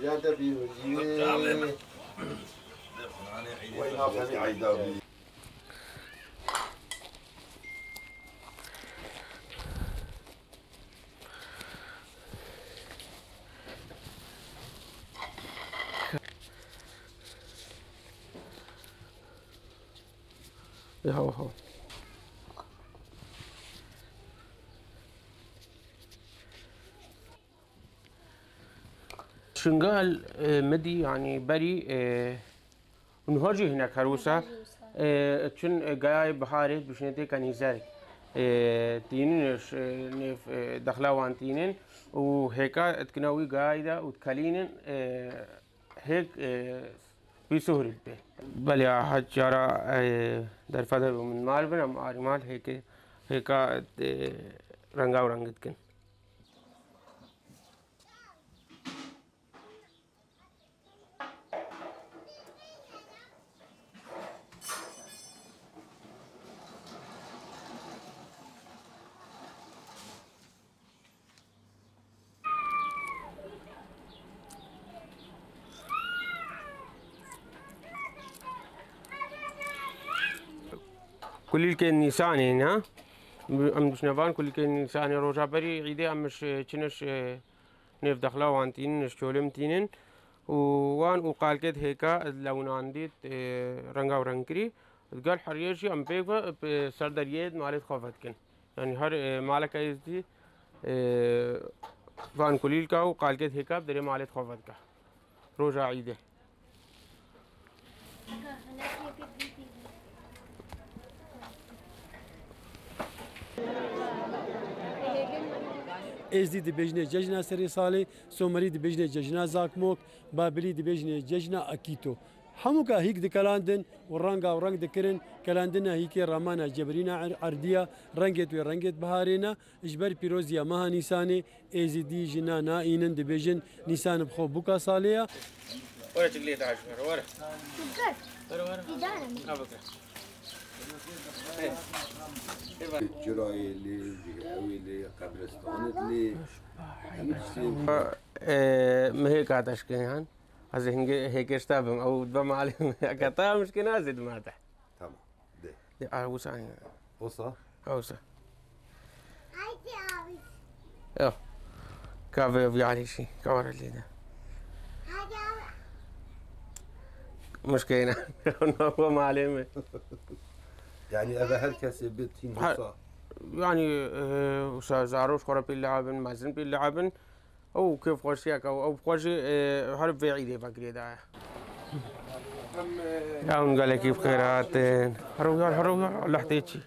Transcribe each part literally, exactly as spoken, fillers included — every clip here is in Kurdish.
Ya te pîrozî wê. Wey nafemî eyda bî. Ê, hawa, hawa. Şingal, e, midî, yanî berî, e, niha jî hinek her wisa, e, çin, e, gayayê biharê dibişinê tê kenîzerek. E, tînin, e, nêv, e, dexla wan tînin û hêka dikine wî gayayî de û dikelînin, e, hêk, e, wî suhrî dibe. Belê, ha cara, e, derfet hebû min mal bin, em arî mal hêkê, hêka, e, renga û reng dikin. Kulîlkên Nîsanê ne? Em dişine van kulîlkên Nîsanê, roja berî îdê em ji çiniş, e, nêv dexla wan tînin, ji çolim tînin û wan û qalkêt hêka lewnan dît, e, renga û reng kirî. Digel heriyê jî em pêk ve, e, ser deriyê malêt xwe vedikin. Yanî her, e, maleke êzdî, e, van kulîlka û qalkêt hêka bi derê malêt xwe vedike. Roja îdê. Êzdî dibêjinê cejna serê salê, Somerî dibêjinê cejna Zakmok, Babilî dibêjinê cejna Akîto. Hemûka hîk dikelandin û ranga û reng dikirin, kelandina hîkê ramana cebrîna er-, erdî ya, rengêt wê rengêt biharê ne, ji ber pîroziya meha Nîsanê, Êzidî jina naînin, dibêjin, Nîsan bi xwe bûka salê ya. Were çik lê daş were, were. Şukur. Were, were. Dîdara min. Ha, bikre. Hey. Hey, bak. Cirayê lê, ewê lê, qebrestanê lê. Hiç şey. E, mihê ka teşkê yan. Ez hingê hêkê şta bim. Ew dibe malê min. Eke ta mişkê nazê dimate. Tamam. De. De, a, wisa. Wisa? A, wisa. Yo. Ka vê viyarî şî. Ka were lê de. Mişkeyna. Nava malê min. Yani eve her kesê bi tîn Ha, wisa. Yani, e, wisa zaroş xwe re pê lehabin, mezin pê lehabin. Ew kêfxweşiyeke, ew, ew bi xwe jî, e, her vê îdê vekirê daye. Ya hûn gelekî bi xêr hatin. Hero ya, hero ya, Allah tê çî.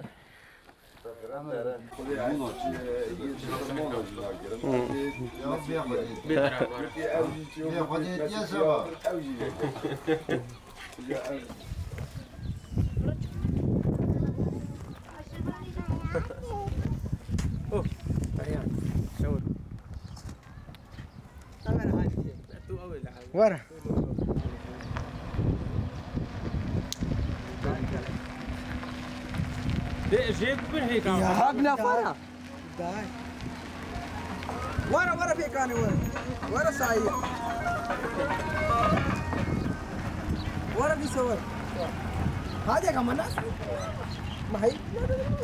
Hmm. Oh, Meryem, şewr. Were. Dê, jê bibin hêka. Ya, hak ne para. Dai. Were, were pêkanê were. Were sayî. Were dîse were. Hadi ka me nas. Me hey.